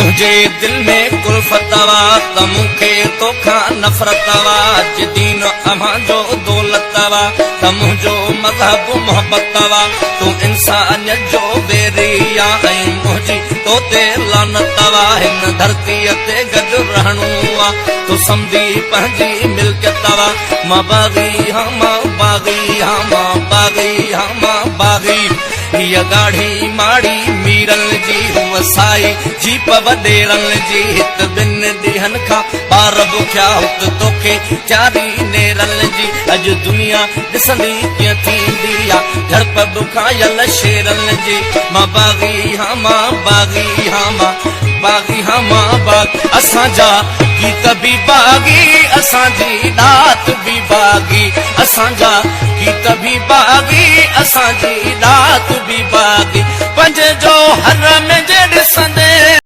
تنهنجي دل ۾ ڪلفت وا ته مون کي توکان نفرت وا، جي دين اوهان جو دولت وا ته منهنجو مذهب محبت وا. تون انسانيت جو ويري آ ۽ منهنجي تو تي لعنت وا. هن ڌرتيء تي گڏ رهڻو آ، تون سمجهي پنهنجي ملڪيت وا. مان باغي هان، مان باغي هان، مان باغي هان، مان باغي. هيء ڳاڙهي ماڙي ميرن جي، هوء سائي جيپ وڏيرن جي. هت ٻن ڏينهن کان ٻار بکيا، هت توکي چاري نيرن جي. اڄ دنيا ڏسندي ڪيئن ٿيندي آ جهڙپ بکايل شيرن جي. مان باغي هان، مان باغي هان، مان باغي هان، مان باغي. اسان جا گيت به باغي، اسان جي ڏات به باغي. اسان جا گيت به باغي، اسان جي ڏات به باغي. پنج جو هر ۾ جي ڏسندي